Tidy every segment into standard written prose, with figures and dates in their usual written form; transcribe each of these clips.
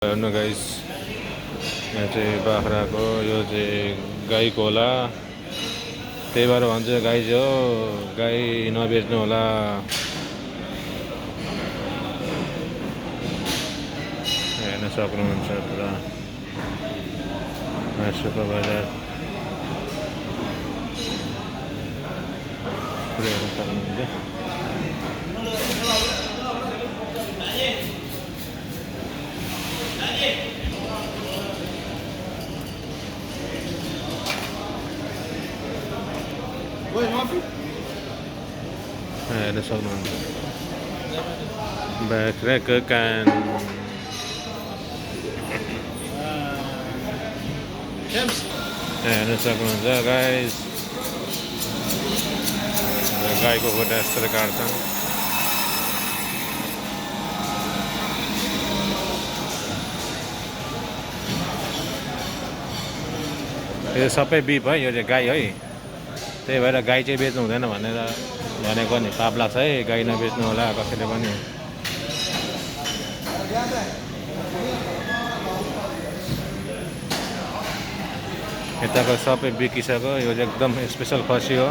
हेर्नु गाइस, यहाँ चाहिँ बाख्राको यो चाहिँ गाईको होला, त्यही भएर भन्छ गाई चाहिँ हो, गाई नबेच्नु होला। हेर्न सक्नुहुन्छ पुरा मासुको बजार पुरै हेर्न सक्नुहुन्छ। हेर्न सक्नुहुन्छ बाख्राको कान हेर्न सक्नुहुन्छ गाइस, गाईको खुट्टा यसरी काट्छन्। यो सबै बिफ है, यो चाहिँ गाई है, त्यही भएर गाई चाहिँ बेच्नु हुँदैन भनेर भनेको नि, पाप लाग्छ है गाई नबेच्नु होला कसैले पनि। यताको सबै बिकिसक्यो, यो चाहिँ एकदम स्पेसल खसी हो।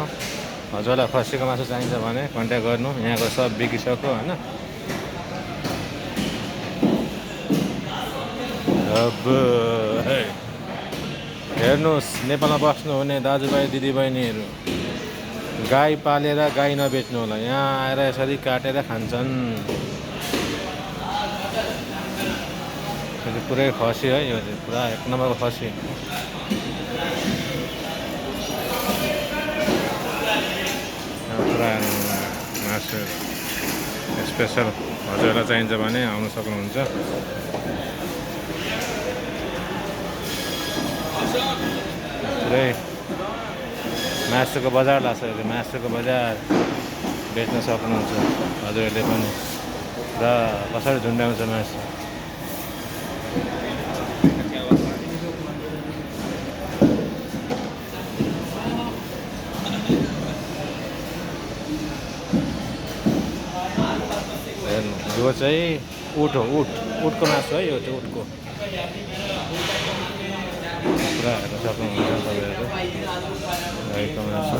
हजुरलाई खसीको मासु चाहिन्छ भने कन्ट्याक्ट गर्नु, यहाँको सब बिकिसक्यो होइन। अब हेर्नुहोस्, नेपालमा बस्नुहुने दाजुभाइ दिदीबहिनीहरू, गाई पालेर गाई नबेच्नु होला, यहाँ आएर यसरी काटेर खान्छन्। यो चाहिँ पुरै खसी है, यो चाहिँ पुरा एक नम्बरको खसी। पुरा मासु स्पेसल हजुरलाई चाहिन्छ भने आउन सक्नुहुन्छ। पुरै मासुको बजार लाग्छ, मासुको बजार बेच्न सक्नुहुन्छ हजुरहरूले पनि। र कसरी झुन्ड्याउँछ मासु, हेर्नु। यो चाहिँ उट हो, उटको मासु है, यो चाहिँ उटको। पुरा हेर्न सक्नुहुन्छ तपाईँहरू गाईको मासु।